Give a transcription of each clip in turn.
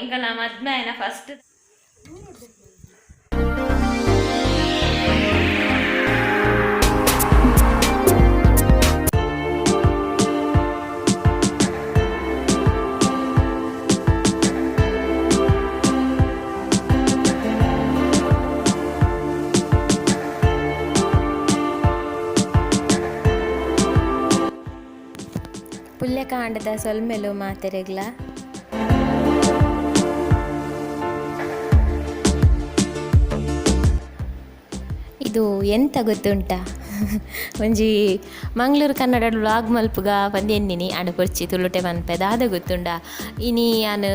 ಎಂಕಲ್ನ ಮದ್ಮೆ ಆಯ್ನ ಫಸ್ಟ್. ಪುಲ್ಯಕಾಂಡದ ಸೊಲ್ಮೆಲು ಮಾತೆರೆಗ್ಲ. ಇದು ಎಂತ ಗೊತ್ತುಂಟಾ? ಒಂಜಿ ಮಂಗಳೂರು ಕನ್ನಡ ವ್ಲಾಗ್ ಮಲ್ಪುಗ ಪಂದ್ ಎನ್ನಿನಿ, ಆಂಡ ಬೊರ್ಚಿ ತುಳುಟೆ ಪನ್ಪೆ. ದಾದ ಗೊತ್ತುಂಡ, ಇನಿ ಯಾನ್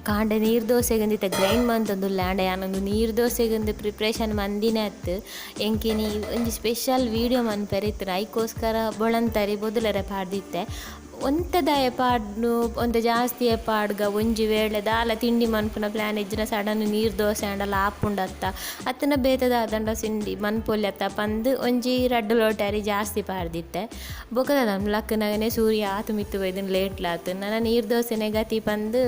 ಕಾಂಡೆ ನೀರು ದೋಸೆಗ್ ಗ್ರೈಂಡ್ ಮಂತೊಂದುಲ್ಲೆ. ಆಂಡ ಯಾನೊಂದು ನೀರು ದೋಸೆಗ್ ಪ್ರಿಪ್ರೇಷನ್ ಮಂದಿನೇ ಅತ್ತ್. ಎಂಕಿನಿ ಒಂಜಿ ಸ್ಪೆಷಲ್ ವೀಡಿಯೋ ಮನ್ಪೆರೆ ಇತ್ತ್ಂಡ್, ಐಕೋಸ್ಕರ ಬೊಳಂತರಿ ಬೊದುಲರೆ ಪಾಡ್ದಿತ್ತೆ. ಒಂತೆದಾಯ ಪಾಡ್ನು, ಒಂತೆ ಜಾಸ್ತಿಯೇ ಪಾಡ್ಗ. ಒಂಜಿ ವೇಳೆ ದಾಲ ತಿಂಡಿ ಮನ್ಪುನ ಪ್ಲ್ಯಾನ್ ಇಜ್ಜಿಡ ಸಡನ್ ನೀರು ದೋಸೆ ಆಂಡಲ ಆಪುಂಡತ್ತ, ಅತ್ತಂಡ ಬೇತೆ ದಾದಂಡ ತಿಂಡಿ ಮನ್ಪೊಲಿ ಅತ್ತ ಪಂದ್ ಒಂಜಿ ರಡ್ಡ್ ಲೋಟೆ ಅರಿ ಜಾಸ್ತಿ ಪಾಡ್ದಿತ್ತೆ. ಬೊಕ ದಾದ, ಲಕ್ಕುನಗನೆ ಸೂರ್ಯ ಆತ್ ಮಿತ್ತ್ ಬೈದುಂಡು, ಲೇಟ್ಲ ಆತು. ನನ ನೀರು ದೋಸೆನೆ ಗತಿ ಪಂದ್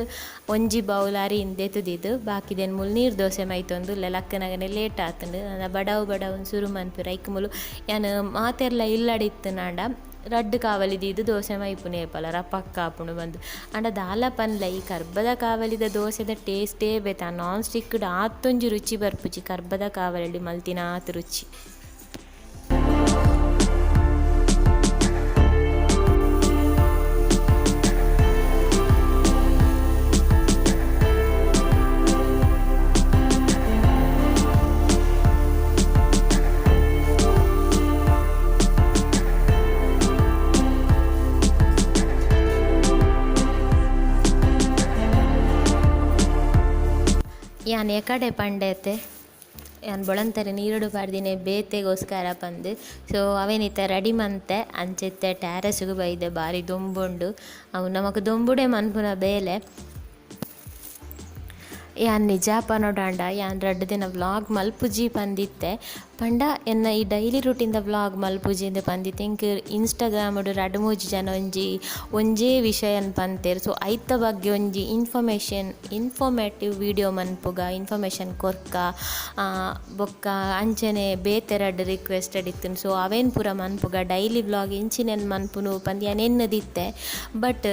ಒಂಜಿ ಬೌಲ್ ಅರಿನ್ ದೆತ್ತ್ದೀದ್ ಬಾಕಿದೆನ್ ಮೂಲು ನೀರು ದೋಸೆ ಮೈತೊಂದುಲ್ಲೆ. ಲಕ್ಕುನಗನೆ ಲೇಟ್ ಆತುಂಡು. ನನ ಬಡವು ಬಡವುನ್ ಸುರು ಮನ್ಪುರೆ. ಐಕ್ ಮೂಲು ಯಾನ್ ಮಾತೆರ್ಲ ಇಲ್ಲಡ್ ಇತ್ತಿನಾಂಡ ರಡ್ಡ್ ಕಾವಲಿ ದೀದ್ ದೋಸೆ ಮೈಪುನೆ ಏಪಲ, ರಪಕ್ಕ ಆಪುಂಡು ಪಂದ್. ಆಂಡ ದಾಲ ಪನ್ಲೆ, ಈ ಕರ್ಬದ ಕಾವಲಿದ ದೋಸೆದ ಟೇಸ್ಟೇ ಬೇತೆ. ಆ ನಾನ್ ಸ್ಟಿಕ್ಡ್ ಆತೊಂಜಿ ರುಚಿ ಬರ್ಪುಜಿ, ಕರ್ಬದ ಕಾವಲಿಡ್ ಮಲ್ತಿನ ಆತ್ ರುಚಿ. ಯಾನ್ ಎಕಡೆ ಪಂಡೆತೆ, ಯಾನ್ ಬೊಳಂತರೆ ನೀರುಡು ಪಾಡ್ದಿನೆ ಬೇತೆಗೋಸ್ಕರ ಪಂದ್. ಸೊ ಅವೇನಿತ್ತೆ ರೆಡಿ ಮಂತೆ. ಅಂಚೆತ್ತೆ ಟ್ಯಾರಸ್ಗ್ ಬೈದೆ, ಬಾರಿ ದೊಂಬುಂಡು. ಅವು ನಮಕ್ ದೊಂಬುಡೆ ಮನ್ಪುನ ಬೇಲೆ. ಯಾನ್ ನಿಜ ಪನೊಡಾಂಡ ಯಾನ್ ರಡ್ಡ್ ದಿನ ವ್ಲಾಗ್ ಮಲ್ಪುಜಿ ಪಂದಿತ್ತೆ. ಪಂಡ ಎನ್ನ ಈ ಡೈಲಿ ರುಟೀನ್ದ ವ್ಲಾಗ್ ಮಲ್ಪುಜಿ ಅಂದ್ ಪಂದಿತ್ತೆ. ಎಂಕ್ ಇನ್ಸ್ಟಾಗ್ರಾಮುಡು ರಡ್ಡ್ ಮೂಜಿ ಜನ ಒಂಜಿ ಒಂಜೇ ವಿಷಯನ್ ಪಂತೆರ್. ಸೊ ಐತ ಬಗ್ಗೆ ಒಂಜಿ ಇನ್ಫಾರ್ಮೇಷನ್, ಇನ್ಫಾರ್ಮೇಟಿವ್ ವೀಡಿಯೋ ಮನ್ಪುಗ, ಇನ್ಫಾರ್ಮೇಷನ್ ಕೊರ್ಕ. ಬೊಕ್ಕ ಅಂಚನೆ ಬೇತೆ ರಡ್ಡ್ ರಿಕ್ವೆಸ್ಟೆಡ್ ಇತ್ತುಂಡು. ಸೊ ಅವೇನ್ ಪೂರ ಮನ್ಪುಗ, ಡೈಲಿ ವ್ಲಾಗ್ ಇಂಚಿನೆನ್ ಮನ್ಪುನು ಪಂದ್ ಯಾನ್ ಎನ್ನುದಿತ್ತೆ. ಬಟ್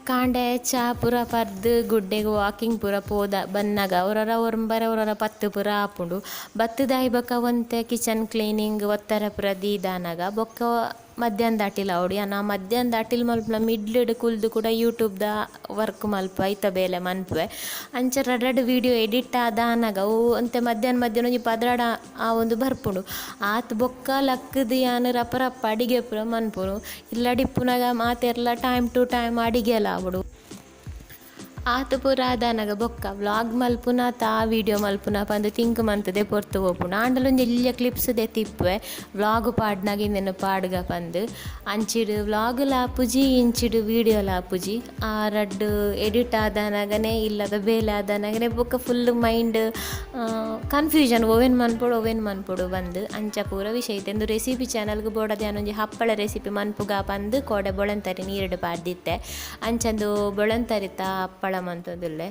ಕಾಂಡೆ ಚಾ ಪೂರ ಪರ್ದ್ ಗುಡ್ಡೆಗ್ ವಾಕಿಂಗ್ ಪೂರ ಪೋದ ಬನ್ನಗ ಒರೊರ ಒರುಂಬರೆ ಒರೊರ ಪತ್ತ್ ಪೂರ ಆಪುಂಡು. ಬತ್ತುದಾಯಿ ಬೊಕ್ಕ ಒಂತೆ ಕಿಚನ್ ಕ್ಲೀನಿಂಗ್ ಒತ್ತರೆ ಪೂರ ದೀದಾನಗ ಬೊಕ್ಕ ಮಧ್ಯಾಹ್ನದ ಅಟಿಲ್ ಆವೊಡು. ಯಾನ್ ಆ ಮಧ್ಯಾಹ್ನದ ಅಟಿಲ್ ಮಲ್ಪುನ ಮಿಡ್ಲ್ಡ್ ಕುಲ್ದು ಕೂಡ ಯೂಟ್ಯೂಬ್ದ ವರ್ಕ್ ಮಲ್ಪುವೆ, ಐತ ಬೇಲೆ ಮನ್ಪುವೆ. ಅಂಚ ರಡ್ಡ್ ರಡ್ಡ್ ವೀಡಿಯೋ ಎಡಿಟ್ ಆದಾನಗ ಅವು ಒಂತೆ ಮಧ್ಯಾಹ್ನ ಮಧ್ಯಾಹ್ನ ಒಂಜಿ ಪದ್ರಾಡ್ ಆವೊಂದು ಬರ್ಪುಂಡು. ಆತ್ ಬೊಕ್ಕ ಲಕ್ಕುದು ಯಾನ್ ರಪ ರಪ ಅಡಿಗೆ ಪೂರ ಮನ್ಪುನು. ಇಲ್ಲಡ್ ಇಪ್ಪುನಗ ಮಾತೆರ್ಲ ಟೈಮ್ ಟು ಟೈಮ್ ಅಡಿಗೆಲ ಆವೊಡು. ಆತ್ ಪೂರ ಆದಾನಗ ಬೊಕ್ಕ ವ್ಲಾಗ್ ಮಲ್ಪುನ ತಾ ವೀಡಿಯೋ ಮಲ್ಪುನ ಪಂದ್ ತಿಂಕ್ ಮಂತುದೆ ಪೊರ್ತು ಪೋಪುಂಡು. ಆಂಡಲ ಒಂಜಿ ಎಲ್ಯ ಕ್ಲಿಪ್ಸ್ ದೆತ್ತಿಪ್ಪುವೆ, ವ್ಲಾಗ್ ಪಾಡ್ನಗ ಇಂದೆನ್ ಪಾಡ್ಗ ಪಂದ್. ಅಂಚಿಡ್ ವ್ಲಾಗ್ ಲ ಆಪುಜಿ, ಇಂಚಿಡ್ ವೀಡಿಯೋ ಲ ಆಪುಜಿ. ಆ ರಡ್ಡ್ ಎಡಿಟ್ ಆದಾನಗನೆ ಇಲ್ಲದ ಬೇಲೆ ಆದಾನಗನೆ ಬೊಕ್ಕ ಫುಲ್ ಮೈಂಡ್ ಕನ್ಫ್ಯೂಷನ್, ಒವೆನ್ ಮನ್ಪೊಡು ಒವೆನ್ ಮನ್ಪೊಡು ಪಂದ್. ಅಂಚ ಪೂರ ವಿಷಯ ಇತ್ತೆ. ಉಂದು ರೆಸಿಪಿ ಚಾನಲ್ಗ್ ಬೋಡಾದ್ ಯಾನ್ ಒಂಜಿ ಹಪ್ಪಳ ರೆಸಿಪಿ ಮನ್ಪುಗ ಪಂದ್ ಕೋಡೆ ಬೊಳಂತರಿ ನೀರ್ಡ್ ಪಾಡ್ದಿತ್ತೆ. ಅಂಚಂದು ಬೊಳಂತರಿತ ಹಪ್ಪಳ ಮಂತೊಂದುಲ್ಲೆ.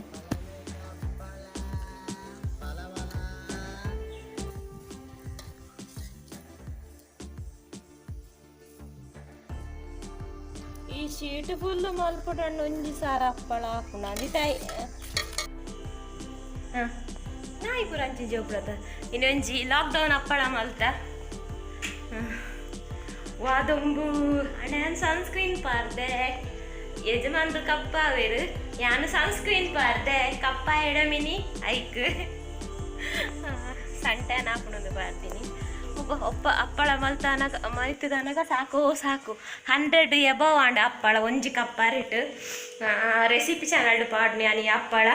ಈ ಶೀಟ್ ಫುಲ್ ಮಲ್ಪುಡಣ್ಣ ಒಂಜಿ ಸಾರ ಹಪ್ಪಳ ಆಪುಂಡು ಅಂದಿ ತಾಯಿ. ನಾಯಿ ಪೂರ ಅಂಚಿ ಜೋಪುಡತ. ಇನ್ನೊಂಜಿ ಲಾಕ್ಡೌನ್ ಹಪ್ಪಳ ಮಲ್ತ. ವಾದೊಂಬು ಅಣ್ಣ, ಯಾನ್ ಸನ್ಸ್ಕ್ರೀನ್ ಪಾರ್ದೆ. ಯಜಮಾನ್ರು ಕಪ್ಪಾವೇರು, ಯಾನ್ ಸನ್ಸ್ಕ್ರೀನ್ ಪಾರ್ದೆ. ಕಪ್ಪ ಎಡಮಿನಿ ಐಕ್ ಸನ್ ಟ್ಯಾನ್ ಆಪುಂಡು ಪಾರ್ದಿನಿ. ಒಬ್ಬ ಒಪ್ಪ ಹಪ್ಪಳ ಮಲ್ತಾನಗ ಮಲ್ತದನಗ ಸಾಕು ಸಾಕು, 100 ಎಬವ್ ಆಂಡ ಹಪ್ಪಳ ಒಂಜಿ ಕಪ್ಪ ಅರಿಟ್. ರೆಸಿಪಿ ಚಾನಲ್ಡ್ ಪಾಡ್ನಿ ಯಾನ್ ಈ ಹಪ್ಪಳ.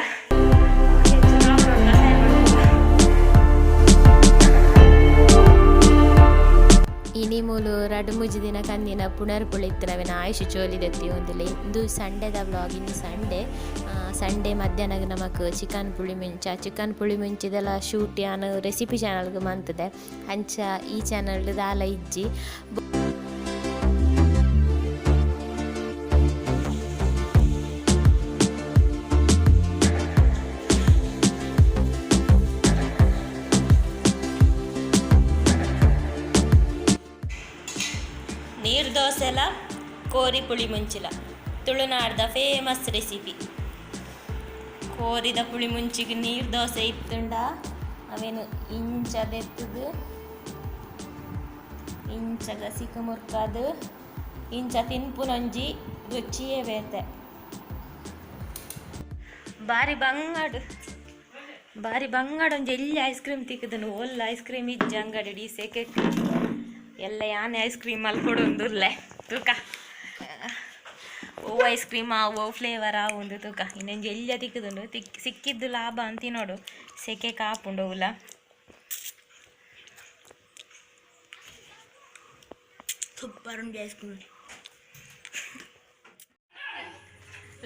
ಇನಿ ಮೂಲು ರಡ್ಡ್ ಮೂಜಿ ದಿನ ಕಂದಿನ ಪುನರ್ ಪುಳಿತ್ತಿನವೆನ ಆಯುಷ್ ಚೋಲಿ ದೆತ್ತಿ ಒಂದುಲ್ಲೆ. ಇಂದು ಸಂಡೆದ ವ್ಲಾಗ್. ಇನಿ ಸಂಡೆ. ಸಂಡೆ ಮಧ್ಯಾಹ್ನಗ್ ನಮಕ್ ಚಿಕನ್ ಪುಳಿ ಮುಂಚ. ಚಿಕನ್ ಪುಳಿ ಮುಂಚಿದೆಲ ಶೂಟ್ ಯಾನ್ ರೆಸಿಪಿ ಚಾನಲ್ಗ್ ಮಂತುದೆ. ಅಂಚ ಈ ಚಾನಲ್ಡ್ ದಾಲ ಇಜ್ಜಿ. ಕೋರಿ ಪುಳಿ ಮುಂಚಿಲ ತುಳುನಾಡ್ದ ಫೇಮಸ್ ರೆಸಿಪಿ. ಕೋರಿದ ಪುಳಿ ಮುಂಚಿಗೆ ನೀರು ದೋಸೆ ಇತ್ತುಂಡ ಅವೇನು ಇಂಚ ದೆತ್ತದು, ಇಂಚ ಗಸಿಕ ಮುರ್ಕಾದು ಇಂಚ ತಿನ್ಪುನೊಂಜಿ ರುಚಿಯೇ ಬೇತೆ. ಬಾರಿ ಬಂಗಾಡು, ಬಾರಿ ಬಂಗಾಡ. ಒಂಜಿ ಎಲ್ಲಿ ಐಸ್ ಕ್ರೀಮ್ ತಿಕ್ಕುದನು? ಒಲ್ಲ ಐಸ್ ಕ್ರೀಮ್ ಇಜ್ಜಿ ಅಂಗಡಿ. ಡಿ ಸೆಕೆ ಎಲ್ಲ ಯಾನೆ ಐಸ್ ಕ್ರೀಮ್ ಮಲ್ಕೊಡೊಂದುಲ್ಲೆ. ತೂಕ, ಓ ಐಸ್ ಕ್ರೀಮ್ ಆವು, ಓ ಫ್ಲೇವರ್ ಆವು ಒಂದು ತೂಕ. ಇನ್ನೊಂಜಿ ಎಲ್ಲಿ ತಿಕ್ಕುದುಂಡು? ತಿಕ್ ಸಿಕ್ಕಿದ್ದು ಲಾಭ ಅಂತಿ ನೋಡು. ಸೆಕೆ ಕಾಪುಂಡು ಅವುಲ. ಸೂಪರ್ ಉಂಡು ಐಸ್ ಕ್ರೀಮ್.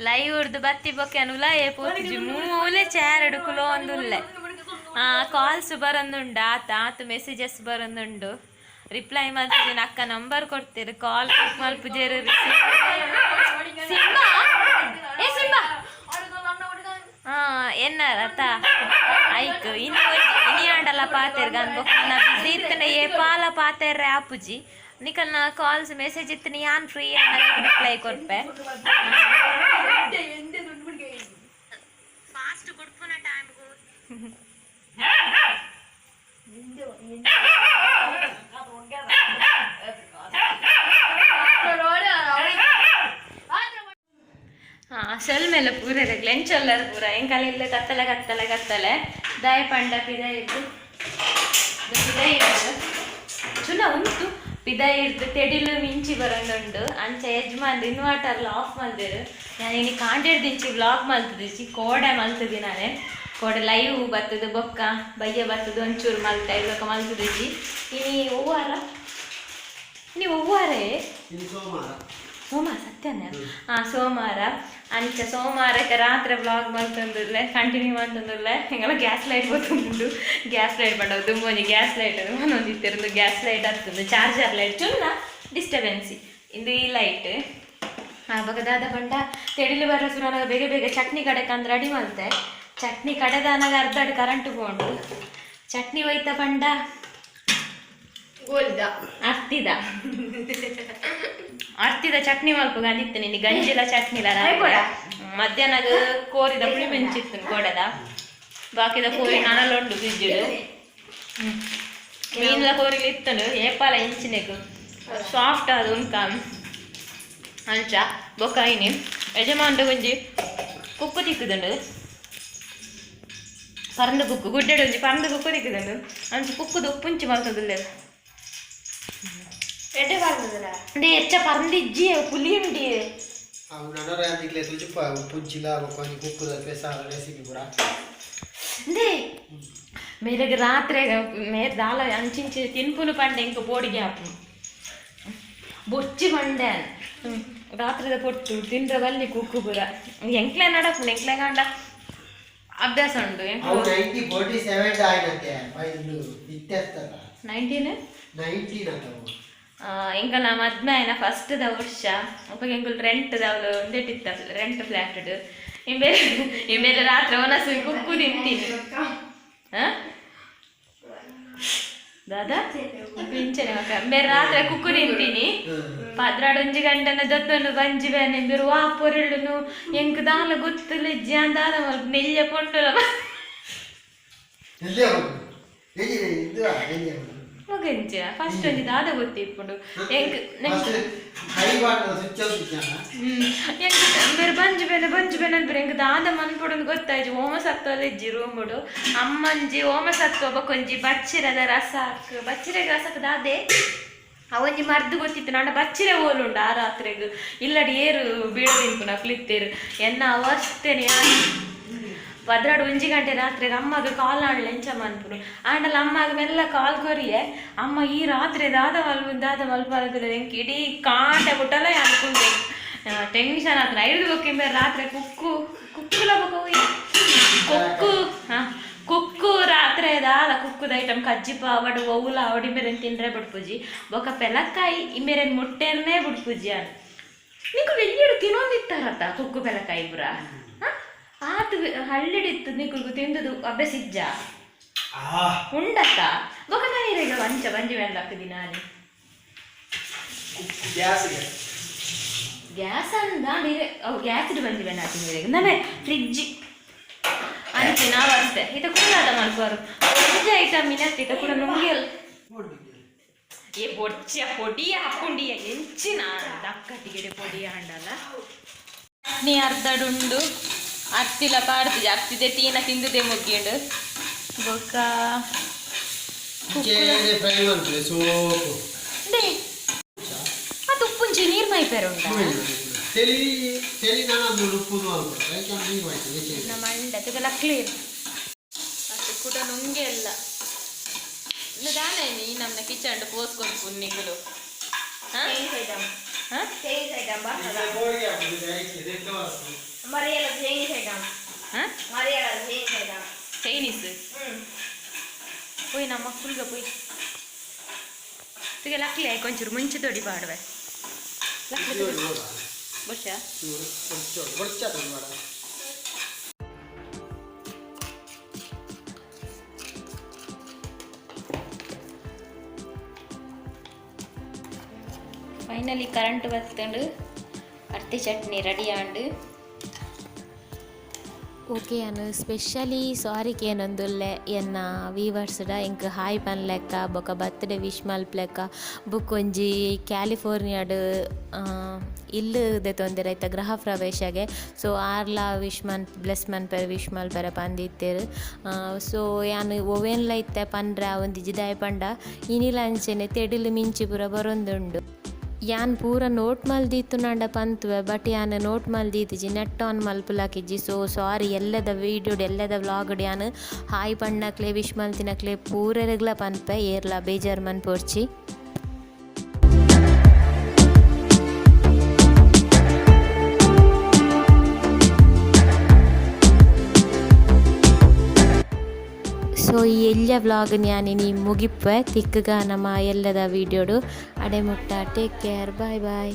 ಲೈವ್ ಉರ್ದು ಬತ್ತಿ ಬೊಕ್ಕೆ ಅನುಲ ಏ ಪೋತುಜಿ. ಮೂಲೆ ಚಾರಡು ಕುಲೋ ಒಂದುಲ್ಲೆ. ಕಾಲ್ಸ್ ಬರೊಂದುಂಡು, ಆತ ಆತು ಮೆಸೇಜಸ್ ಬರೊಂದುಂಡು. ರಿಪ್ಲೈ ಮಲ್ತಿದ್ದೀನಿ. ಅಕ್ಕ ನಂಬರ್ ಕೊಡ್ತೀರಿ, ಕಾಲ್ ಪಿಕ್ ಮಲ್ಪುಜೇರು. ಸಿಂಬಾ, ಏ ಸಿಂಬಾ. ಹಾ, ಎನ್ನಾರ ಅತ್ತ ಐಕ್ ಇನಿ ಇನಿ ಆಂಡಲ ಪಾತೆರ್ ಗನ್ ಬೊಕ್ಕ ಬಿಸಿ ಇತ್ತನ. ಏ ಪಾಲ ಪಾತೆರ್ರೆ ಆಪುಜಿ. ನಿಕಲ್ನ ಕಾಲ್ಸ್ ಮೆಸೇಜ್ ಇತ್ತನ, ಯಾನ್ ಫ್ರೀ ರಿಪ್ಲೈ ಕೊರ್ಪೆ. ಫಾಸ್ಟ್ ಕೊಡ್ಪುನ ಟೈಮ್ಗು. ಹಾಂ, ಸೆಲ್ ಮೇಲೆ ಪೂರ ಎಂಚೊಲ್ಲರ್ ಪೂರ ಎಂಕಲ್ ಇಲ್ಲ. ಕತ್ತಲೆ ಕತ್ತಲೆ ಕತ್ತಲೆ. ದಾಯ ಪಂಡ ಪಿದಯಿರ್ದು, ಪಿದಯಿರ್ದು ಚುನ ಉಂಟು. ಪಿದಯಿರ್ದು ತೆಡಿಲು ಮಿಂಚಿ ಬರೊಂದುಂಡು. ಅಂಚ ಯಜಮಾನ್ ಇನ್ವರ್ಟರ್ಲ ಆಫ್ ಮಲ್ದೆರ್. ಯಾನ್ ಇನಿ ಕಾಂಡೆಡ್ದಿಂಚಿ ವ್ಲಾಗ್ ಮಲ್ತುದಿಜಿ. ಕೋಡೆ ಮಲ್ತುದಿ ನಾನೆ. ಕೋಡೆ ಲೈವ್ ಬತ್ತದು, ಬೊಕ್ಕ ಬಯ್ಯ ಬತ್ತದು ಒಂಚೂರು ಮಲ್ತೆ. ಬೊಕ್ಕ ಮಲ್ತುದಿಜಿ. ಇನಿ ಒವ್ವಾರ? ಇನಿ ಒವ್ವಾರೇ? ಸೋಮವಾರ. ಸೋಮವಾರ ಸತ್ಯನ. ಹಾಂ, ಸೋಮವಾರ. ಅಂಚ ಸೋಮವಾರಕ್ಕೆ ರಾತ್ರಿ ವ್ಲಾಗ್ ಮಲ್ತೊಂದುಲ್ಲೆ, ಕಂಟಿನ್ಯೂ ಮಲ್ತೊಂದುಲ್ಲೆ. ಎಂಕಲ್ಲ ಗ್ಯಾಸ್ ಲೈಟ್ ಗೊತ್ತುಂಡು. ಗ್ಯಾಸ್ ಲೈಟ್ ಪಂಡ ದುಂಬೊಂಜಿ ಗ್ಯಾಸ್ ಲೈಟ್ ಒಂದಿತ್ತಿರಂದು. ಗ್ಯಾಸ್ ಲೈಟ್ ಹತ್ತುಂದು, ಚಾರ್ಜರ್ ಲೈಟ್ ಚುನ್ನ ಡಿಸ್ಟರ್ಬೆನ್ಸಿ ಇಂದು ಈ ಲೈಟ್. ಬೊಕ ದಾದ ಪಂಡ, ತೆಡಿಲು ಬರ ಸುರಾನಗ ಬೇಗ ಬೇಗ ಚಟ್ನಿ ಕಡೆಕಂದ್ ರೆಡಿ ಮಲ್ತೆ. ಚಟ್ನಿ ಕಡೆದಾನಾಗ ಅರ್ಧಡ್ ಕರೆಂಟ್ ಪೋಂಡು. ಚಟ್ನಿ ಒಯ್ತ ಪಂಡ ಗೋಲ್ದ. ಅರ್ತಿದ ಅರ್ತಿದ ಚಟ್ನಿ ಮಲ್ಪುಗ ಅಂದಿತ್ತು. ನಿನ್ನೆ ಗಂಜಿಲ ಚಟ್ನಿಲ. ಮಧ್ಯಾಹ್ನದ ಕೋರಿದ ಪುಳಿ ಮೆಂಚಿತ್ತು ಕೋಡದ. ಬಾಕಿದ ಕೋರಿ ನನಲ ಉಂಡು ಫ್ರಿಜ್ಡ್. ಮೀನ್ಲ ಕೋರಿಲು ಇತ್ತನು. ಏಪಾಲ ಇಂಚಿನೆಗು ಸಾಫ್ಟ್ ಅದು ಉಂಕ. ಅಂಚ ಬೊಕ್ಕ ಇನಿ ಯಜಮಾನ್ದ ಒಂಜಿ ಕುಕ್ಕು ತಿಕ್ಕುದುಂಡು, ಪರಂದು ಕುಕ್ಕು. ಗುಡ್ಡೆಡ್ ಒಂಜಿ ಪರಂದು ಕುಕ್ಕು ತಿಕ್ಕುದುಂಡು. ಅಂಚ ಕುಕ್ಕುದು ಉಪ್ಪುಂಚಿ ಮಲ್ತದುಲ್ಲೆರ್. ಎಡ್ಡೆ ಬರ್ತದಲ್ಲ. ಅಂದೆ ಎಚ್ಚ ಪರಂದಿಜ್ಜಿ, ಪುಲಿ ಉಂಡಿ. ಅವು ನನರ ನಿಕ್ಲೆ ತುಜುಪ ಪುಜ್ಜಿಲ ಬೊಕ್ಕ ಒಂಜಿ ಕುಕ್ಕುದ ಸ್ಪೆಷಲ್ ರೆಸಿಪಿ ಪೂರ. ಅಂದೆ ಮೇರೆಗ್ ರಾತ್ರೆ ಮೇರ್ ದಾಲ ಅಂಚಿಂಚಿ ತಿನ್ಪುನು ಪಂಡೆ ಇಂಕ ಬೋಡಿಗೆ ಆಪುನು. ಬೊಚ್ಚಿ ಪಂಡೆ ರಾತ್ರಿದ ಪೊಟ್ಟು ತಿಂದ್ರ ಬಲ್ಲಿ ಕುಕ್ಕು ಪೂರ. ಎಂಕ್ಲೆ ನಡಪುನು, ಎಂಕ್ಲೆ ಗಂಡ ಅಭ್ಯಾಸ ಉಂಡು. ಅವು 1947 ಆಯ್ನತೆ ಐದು ಇತ್ತೆಸ್ತಲ್ಲ. 19. 19 ಅವು. ಎಂಕಲ್ನ ಮದ್ಮೆ ಆಯ್ನ ಫಸ್ಟ್ the ವರ್ಷ ಅಪ್ಪಗೆ ಎಂಕುಲು ರೆಂಟ್ ದವ್ಲು ಒಂದೆಟ್ಟಿತ್ತ, ರೆಂಟ್ ಫ್ಲಾಟ್. ಇಂಬೇರೆ ಇಂಬೇರೆ ರಾತ್ರಿ ಒನಸು ಕುಕ್ಕು ತಿಂತೀನಿ. ಆ? ದಾದಾ ಪಿಂಚನೆ ಮಕ್ಕ ಬೇರೆ ರಾತ್ರಿ ಕುಕ್ಕು ತಿಂತೀನಿ. 12 ಒಂಜಿ ಗಂಟೆನ ಜೊತ್ತೊಂಡು ಬಂಜಿ ಬೇನೆ ಬೇರು ವಾ ಪೊರೆಳುನು. ಎಂಕ್ ದಾಲ ಗೊತ್ತುಲ್ಲ ಇಜ್ಜಿ. ದಾದ ಮಲ್ಪ ನೆಲ್ಯ ಪೊಂಡುಲ. ಎಲ್ಲಿ ಹೋಗುದು? ಎಲ್ಲಿ ಇದು ಎಲ್ಲಿ ಹೋಗುದು? ಮಗಂಚ ಫಸ್ಟ್ ಒಂಜಿ ದಾದ ಗೊತ್ತಿಪ್ಪುಂಡು ಎಂಕ್ first high bottle switch off. ಎಂಕ್ ಬೇರೆ ಬಂಜಿ ಬೇನೆ ಬಂಜಿ ಬೇನೆ ಅನ್ಪುರು. ಎಂಕ್ ದಾದ ಮನ್ಪುಡುಂದು ಗೊತ್ತಾಯ್ಜಿ. ಓಮ ಸತ್ವಲ ಇಜ್ಜಿ ರೂಮುಡು. ಅಮ್ಮಂಜಿ ಓಮ ಸತ್ವ ಬೊಕೊಂಜಿ ಬಚ್ಚಿರದ ರಸಕ್, ಬಚ್ಚಿರೆಗ್ ರಸಕ್ ದಾದೆ ಅವೊಂಜಿ ಮರ್ದು ಗೊತ್ತಿತ್ತು. ನಾಂಡ ಬಚ್ಚಿರೆ ಓಲುಂಡು ಆ ರಾತ್ರೆಗ್? ಇಲ್ಲಡಿ ಏರು ಬೀಳು ತಿನ್ಪುನ ಅಕ್ಲಿತ್ತೇರು. ಎನ್ನ ಅವಸ್ಥೆನೆ. 12 ಒಂಜಿ ಗಂಟೆ ರಾತ್ರೆಗ್ ಅಮ್ಮಗ ಕಾಲ್ ಆಂಡ್ಲ ಎಂಚ ಮನ್ಪುನು ಆಂಡಲ ಅಮ್ಮಗ ಮೆಲ್ಲ ಕಾಲ್ ಕೊರಿಯೆ. ಅಮ್ಮ, ಈ ರಾತ್ರಿ ದಾದ ಮಲ್ಪು, ದಾದ ಮಲ್ಪಲ್ಲ, ಎಂಕ್ ಇಡೀ ಕಾಂಟೆ ಮುಟ್ಟಲ ಅನ್ಕೊಂಡೆ, ಟೆನ್ಷನ್ ಆತನ ಐದು ಬೊಕ್ಕ. ರಾತ್ರಿ ಕುಕ್ಕು ಕುಕ್ಕುಲ ಬೊಕ್ಕ ಒಯ್ ಕುಕ್ಕು. ಹಾ, ಕುಕ್ಕು ರಾತ್ರಿ ದಾಲ ಕುಕ್ಕುದ ಐಟಮ್ ಕಜ್ಜಿ ಪಾವಡು ಒವುಲ ಅವಡಿ ಮೇರೆನ್ ತಿಂದ್ರೆ ಬಿಡ್ಪುಜಿ. ಬೊಕ ಪೆಲಕ್ಕಾಯಿ ಇಮೇರೆನ್ ಮುಟ್ಟೆರ್ನೇ ಬಿಡ್ಪುಜಿ. ಅನ್ ನಿಕುಲು ಎಲ್ಲಿಡು ತಿನ್ನೊಂದಿತ್ತಾರತ್ತ ಕುಕ್ಕು ಪೆಲಕಾಯಿ ಪುರ? ಆತು ಹಳ್ಳಿಡಿತ್ತು. ನಿಕುಲ್ಗು ತಿಂದುದು ಅಭ್ಯಾಸ ಇಜ್ಜಾ? ಉಂಡತ್ತ? ಬೊಕ ನಾನೀಗ ಅಂಚ ಬಂಜಿ ಮೇಲೆ ಹಾಕುದಿ ನಾನೇ. ಗ್ಯಾಸ್ಗೆ. ಗ್ಯಾಸ್ ಅಂದಾಂಡ ಅವು ಗ್ಯಾಸ್ ಬಂದಿ ಬೇಡ ತಿಂಗಳಿಗೆ ನಮೆ ಫ್ರಿಡ್ಜ್ ಅಂಚೆ ನಾವು ಅಷ್ಟೇ ಇತ ಕೂಡ ಮಲ್ಪರು ಒಂಜಿ ಐಟಮ್ ಮಿನತ್ ಇತ ಕೂಡ ನುಂಗಿಯಲ್. ಏ ಬೊಚ್ಚ ಪೊಡಿ ಹಾಕೊಂಡಿಯ ಎಂಚಿನ ದಕ್ಕಟಿಗೆಡೆ ಪೊಡಿ ಹಾಂಡಲ್ಲ. ಚಟ್ನಿ ಅರ್ಧಡುಂಡು, ಅರ್ತಿಲ ಪಾಡ್ತಿಜ, ಅರ್ತಿದೆ ತೀನ ತಿಂದುದೆ ಮುಗ್ಗಿಂಡು ಬೊಕ್ಕ. ಫ್ರೈ ಮಾಡ್ತಾರೆ ಸೋಪು. They ಅದು ಉಪ್ಪುಂಚಿ ನೀರು ಮೈಪೇರುಂಡ. ತೆಲಿ ತೆಲಿ ನಾನು ಅದು ಉಪ್ಪು ಅನ್ಬೋದು, ಯಾಕೆ ನೀರು ಮಾಡ್ತೀನಿ. ನಮ್ಮ ಮಂಡ ತುಗಲ ಕ್ಲೀನ್ ಅದು ಕೂಡ ನುಂಗೆ ಎಲ್ಲ ದಾನೆ. ನೀ ನಮ್ಮ ಕಿಚನ್ ಪೋಸ್ಕೊಂಡು ಪುನ್ನಿಗಳು. ಚೈನೀಸ್ ಪೋಯ್ ನಮ್ಮ ಫುಲ್ಗ ಪೋಯ್ ತುಗೆ ಲಕ್ಲೆ ಕೊಂಚೂರು ಮುಂಚೆ ತೊಡಿ ಪಾಡುವೆ. ಬೊಚ್ಚ. ಬೇಡ. ಫೈನಲಿ ಕರೆಂಟ್ ಬತ್ತಂಡು, ಅರ್ತಿ ಚಟ್ನಿ ರೆಡಿ ಆಂಡ್. ಓಕೆ, ಯಾನ್ ಸ್ಪೆಷಲಿ ಸಾರಿ ಕೇನೊಂದುಲ್ಲೆ ಎನ್ನ ವೀವರ್ಸ್ಡ. ಎಂಕ್ ಹಾಯ್ ಪನ್ಲೆಕ್ಕ ಬೊಕ ಬರ್ತ್ಡೇ ವಿಶ್ ಮಲ್ಪಲೆಕ್ಕ ಬೊಕ ಒಂಜಿ ಕ್ಯಾಲಿಫೋರ್ನಿಯಾಡ್ ಇಲ್ಲ್ ದೆತೊಂದೆರ್ ಐತ ಗೃಹ ಪ್ರವೇಶಗೆ. ಸೊ ಆರ್ಲಾ ವಿಶ್ ಮನ್ ಬ್ಲೆಸ್ ಮನ್ಪೆರೆ ವಿಶ್ ಮಲ್ಪೆರೆ ಪಂದಿತ್ತೆರ್. ಸೊ ಯಾನ್ ಒವೇನ್ಲ ಇತ್ತೆ ಪನ್ರೆ ಆವೊಂದಿಜ್ಜಿ, ದಾಯೆ ಪಂಡ ಇನಿಲ ಅಂಚೆನೆ ತೆಡಿಲ್ ಮಿಂಚಿ ಪೂರ ಬರೊಂದುಂಡು. ಯಾನ್ ಪೂರ ನೋಟ್ ಮಲ್ದಿತ್ತುನಾಂಡ ಪಂತುವೆ, ಬಟ್ ಯಾನ್ ನೋಟ್ ಮಲ್ದಿತ್ತಿಜಿ, ನೆಟ್ ಆನ್ ಮಲ್ಪುಲಕಿಜ್ಜಿ. So sorry. ಎಲ್ಲದ ವೀಡಿಯೋಡ್, ಎಲ್ಲದ ವ್ಲಾಗ್ಡ್ ಯಾನ್ ಹಾಯ್ ಪಣ್ಣಕ್ಲೆ, ವಿಶ್ ಮಲ್ತಿನಕ್ಲೆ ಪೂರೆರೆಗ್ಲ ಪನ್ಪೆ, ಏರ್ಲ ಬೇಜಾರ್ ಮನ್ಪೊರ್ಚಿ. ಸೊ ಈ ಎಲ್ಯ ವ್ಲಾಗ್ ಯಾನ್ ಇನಿ ಮುಗಿಪ್ಪೆ. ತಿಕ್ಕಗ ನಮ್ಮ ಎಲ್ಲದ ವೀಡಿಯೋಡು. ಅಡೆ ಮುಟ್ಟ ಟೇಕ್ ಕೇರ್, ಬಾಯ್ ಬಾಯ್.